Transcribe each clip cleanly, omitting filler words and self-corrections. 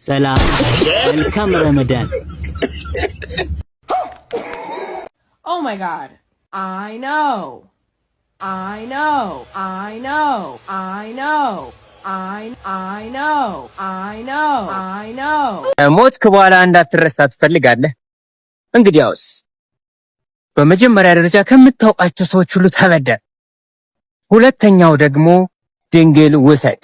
ሰላም፣ መልካም ረመዳን። Oh my God. I know. I know. I know. I know. I know. I know. I know. ሞትክ በኋላ እንዳትረሳ ትፈልጋለህ? እንግዲያውስ በመጀመሪያ ደረጃ ከምታውቃቸው ሰዎች ሁሉ ተበደር። ሁለተኛው ደግሞ ድንግል ውሰድ።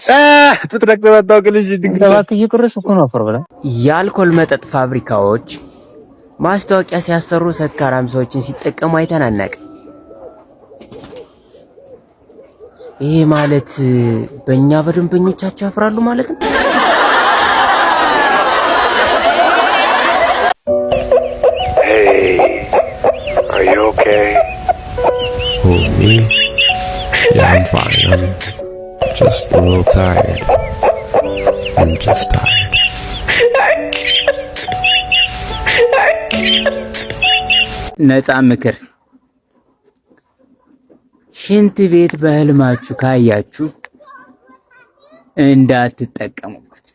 እባክህ፣ እየቆረስኩ እኮ ነው። አፈር በላ። የአልኮል መጠጥ ፋብሪካዎች ማስታወቂያ ሲያሰሩ ሰካራም ሰዎችን ሲጠቀሙ አይተን አናውቅም። ይሄ ማለት በእኛ በደንበኞቻቸው ያፍራሉ ማለት ነው። Hey, are you okay? Who, me? Yeah, I'm fine. I'm just a little tired. I'm just tired. ነፃ ምክር፣ ሽንት ቤት በህልማችሁ ካያችሁ እንዳትጠቀሙበት።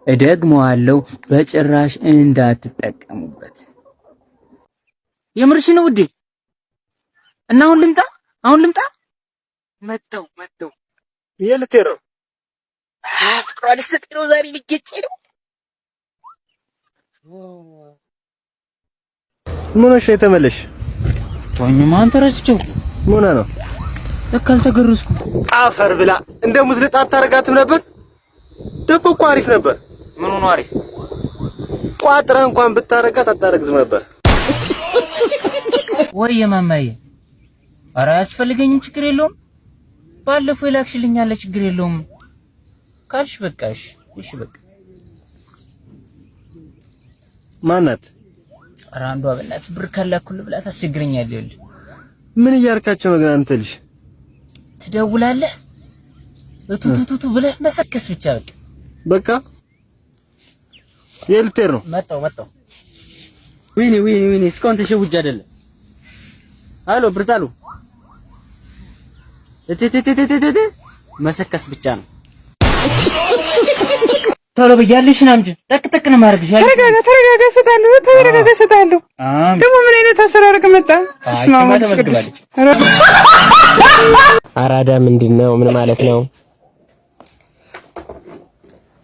እደግመዋለሁ፣ በጭራሽ እንዳትጠቀሙበት። የምርሽ ነው ውዴ? እና አሁን ልምጣ፣ አሁን ልምጣ። መተው መተው። የት ልትሄድ ነው? ፍቅሯ ልሰጥ ነው፣ ዛሬ ልገጭ ነው። ምን ሆነሽ ነው የተመለስሽ? ተወኝማ አንተ፣ ረስቼው። ምን ሆነህ ነው? ለካ አልተገረዝኩም። አፈር ብላ፣ እንደ ሙዝ ልጣ አታረጋትም ነበር? ደግሞ እኮ አሪፍ ነበር። ምን ሆኖ አሪፍ? ቋጥረህ እንኳን ብታረጋት አታረግዝም ነበር። ወይ ማማዬ፣ ኧረ አያስፈልገኝም፣ ችግር የለውም። ባለፈው የላክሽልኝ አለ፣ ችግር የለውም ካልሽ በቃ እሺ፣ እሺ በቃ። ማናት? ኧረ አንዷ በእናትህ ብር ካላኩልህ ብላ ታስቸግረኛለህ። ይኸውልህ። ምን እያልካቸው ነው ግን አንተ ልጅ? ትደውላለህ፣ እቱቱቱቱ ብለህ መሰከስ ብቻ በቃ። በቃ የት ልትሄድ ነው? መጣሁ መጣሁ። ወይኔ ወይኔ ወይኔ፣ እስካሁን ተሸውጄ አይደለም። አሎ ብርታሉ፣ እትትትትትት መሰከስ ብቻ ነው። ቶሎ ብያለሽን አምጪ። ጠቅ ጠቅ ነው የማደርግሽ። ተረጋጋ፣ ተረጋጋ፣ እሰጥሃለሁ። ተረጋጋ፣ እሰጥሃለሁ። ደግሞ ምን አይነት አሰራረቅ መጣ? በስመ አብ ወመንፈስ ቅዱስ። አራዳ ምንድን ነው? ምን ማለት ነው?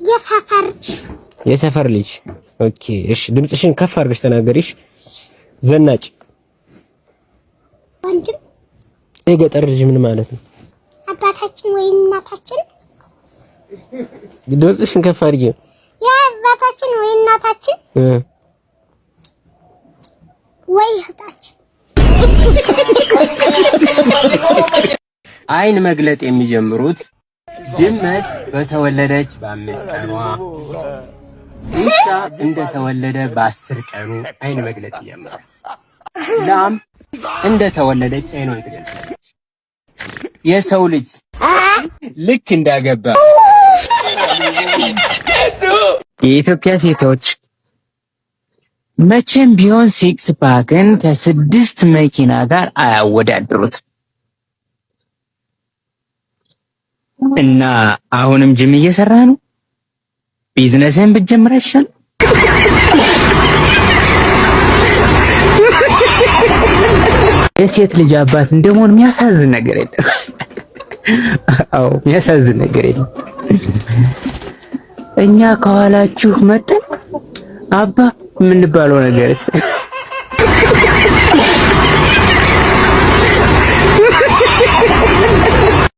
የሰፈር የሰፈር ልጅ። Okay፣ እሺ። ድምፅሽን ከፍ አድርገሽ ተናገሪሽ። ዘናጭ። ወንድም። የገጠር ልጅ ምን ማለት ነው? አባታችን ወይም እናታችን። ድምፅሽን ከፍ አድርጊ። የአባታችን ወይ እናታችን ወይ እህታችን። አይን መግለጥ የሚጀምሩት ድመት በተወለደች በ5 ቀኗ፣ ውሻ እንደተወለደ በ10 ቀኑ አይን መግለጥ ይጀምራል። ላም እንደተወለደች አይኗን ትገልጻለች። የሰው ልጅ ልክ እንዳገባ። የኢትዮጵያ ሴቶች መቼም ቢሆን six pack ን ከስድስት መኪና ጋር አያወዳድሩት። እና አሁንም ጅም እየሰራ ነው። ቢዝነስህን ብትጀምር አይሻልም? የሴት ልጅ አባት እንደመሆን የሚያሳዝን ነገር የለም። አዎ፣ የሚያሳዝን ነገር የለም። እኛ ከኋላችሁ መጠን አባ የምንባለው ነገርስ